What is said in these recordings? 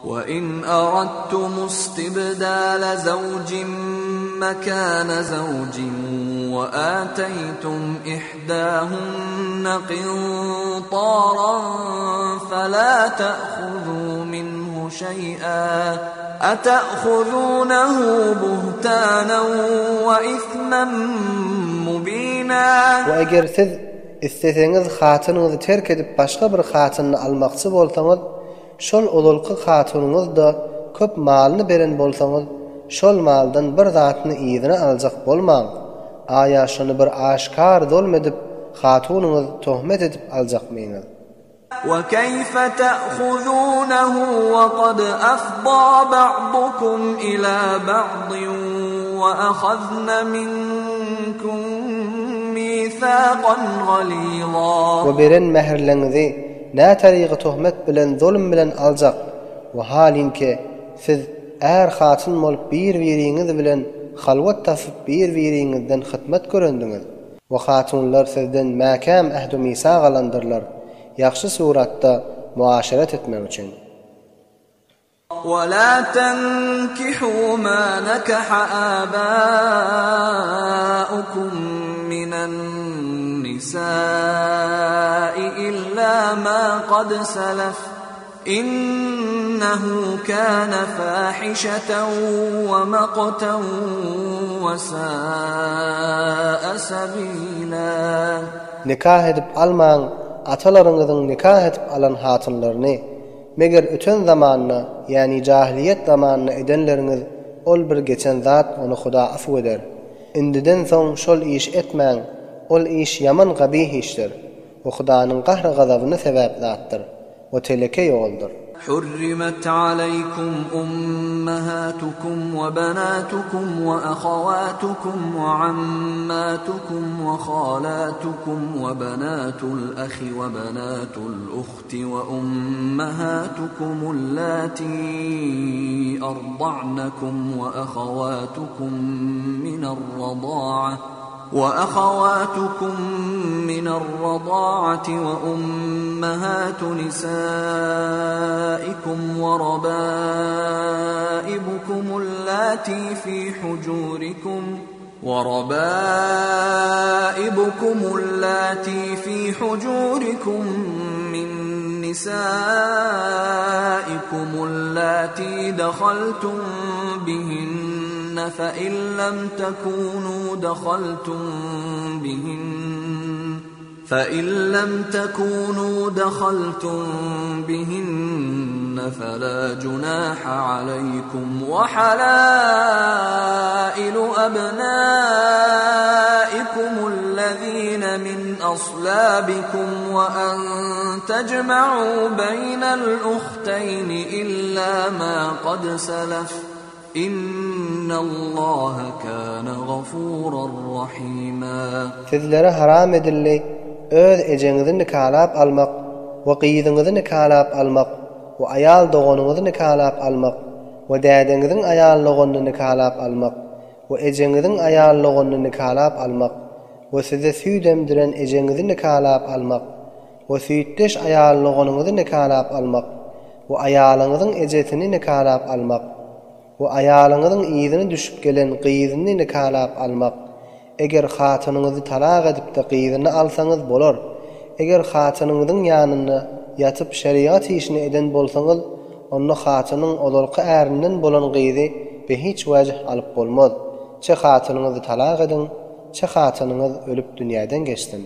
Wa in aradtum istibdala zawjin makana zawjin wa ataytum ihdahunna qintaran fala ta'khudhu minhu şeý'a ata'khudunahu buhtanan wa ithman mubina. We eger siz isleseňiz hatynyňyzy terk edip başga bir hatynyny almakçy bolsaňyz, Şol ozalky hatunyňyz-da köp malyny beren bolsaňyz, şol maldan bir zatyny yzyna aljak bolmaň. Aýa şony bir aşkar zulm edip, hatunyňyz tohmet edip aljakmyňyz? وَكَيْفَ تَأْخُذُونَهُ وَقَدْ أَفْضَىٰ بَعْضُكُمْ إِلَىٰ بَعْضٍ وَأَخَذْنَ مِنكُم مِّيثَاقًا غَلِيظًا. We beren mähirleňizi Näterygy tohmet bilen zulum bilen aljak we halinki siz är hatyn bolup bir biriňiz bilen halwat tapyp bir biriňizden hytmat görendiňiz we hatynlar sizden mäkäm ähdu misak alandyrlar ýagşy suratda muaşeret etmek üçin. وَلَا تَنكِحُوا مَا نَكَحَ آبَاؤُكُم مِّنَ النِّسَاءِ إِلَّا مَا قَدْ سَلَفَ إِنَّهُ كَانَ فَاحِشَةً وَمَقْتًا وَسَاءَ سَبِيلًا. Nikah edip almaň atalaryňyzyň nikah edip alan hatynlaryny, Meger öten zamanda, ýäni jahylyýet zamanynda edenleriňiz ol bir geçen zat ony Huda afuw eder. Indiden soň şol işi etmäň, ol iş ýaman gabyh işdir we Hudanyň gahry-gazabyna sebäp zatdyr we teleke ýoldur. Hurrimet aleýkum ummahatukum we banatukum we ahawatukum we ammatukum we halatukum we banatul ahi we banatul uht. We ummahatukum allati arda'nakum we ahawatukum minar-rada'ah we ahawatukum minar-rada'ati we ummahatu nisaikum we rabaibukum allati fi hujurikum وَرَبَائِبُكُمُ اللَّاتِي فِي حُجُورِكُم مِّن نِّسَائِكُمُ اللَّاتِي دَخَلْتُم بِهِنَّ فَإِن لَّمْ تَكُونُوا دَخَلْتُم بِهِنَّ فَإِن لَّمْ تَكُونُوا دَخَلْتُم بِهِنَّ فَلَا جُنَاحَ عَلَيْكُمْ وَحَلَائِلُ أَبْنَائِكُمُ الَّذِينَ مِنْ أَصْلَابِكُمْ وَأَن تَجْمَعُوا بَيْنَ الْأُخْتَيْنِ إِلَّا مَا قَدْ سَلَفَ Innallaha kana gafuran rahima. Sizlere haram edildi öz ejeňizi nikalap almak we gyzyňyzy nikalap almak we aýal doganyňyzy nikalap almak we dädeňiziň aýal doganyny nikalap almak we ejeňiziň aýal doganyny nikalap almak we size süýt emdiren ejeňizi nikalap almak we süýtdeş aýal doganyňyzy nikalap almak we aýalyňyzyň ejesini nikalap almak we aýalyňyzyň yzyna düşüp gelen gyzyny nikalap almak, eger hatynyňyzy talak edip-de gyzyny alsaňyz bolar, eger hatynyňyzyň ýanynda ýatyp şerigat işini eden bolsaňyz, onda hatynyň ozalky ärinden bolan gyzy behiç wejh alyp bolmaz, çe hatynyňyzy talak ediň, çe hatynyňyz ölüp dünýäden geçsin.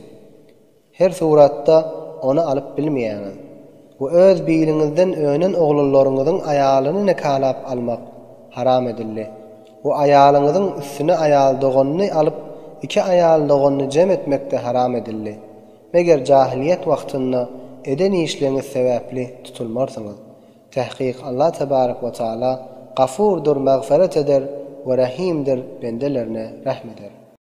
Her suratda ony alyp bilmeýäňiz. We öz biliňizden önen oglanlaryňyzyň aýalyny nikalap almak haram edildi. We aýalyňyzyň üstüne aýal doganyny alyp iki aýal doganyny jem etmek-de haram edildi. Meger jahylyýet wagtynda eden işleňiz sebäpli tutulmarsyňyz. Tahkyk Allah tebarek we taala Gafurdyr magferet eder we Rahimdir bendelerine rehm eder.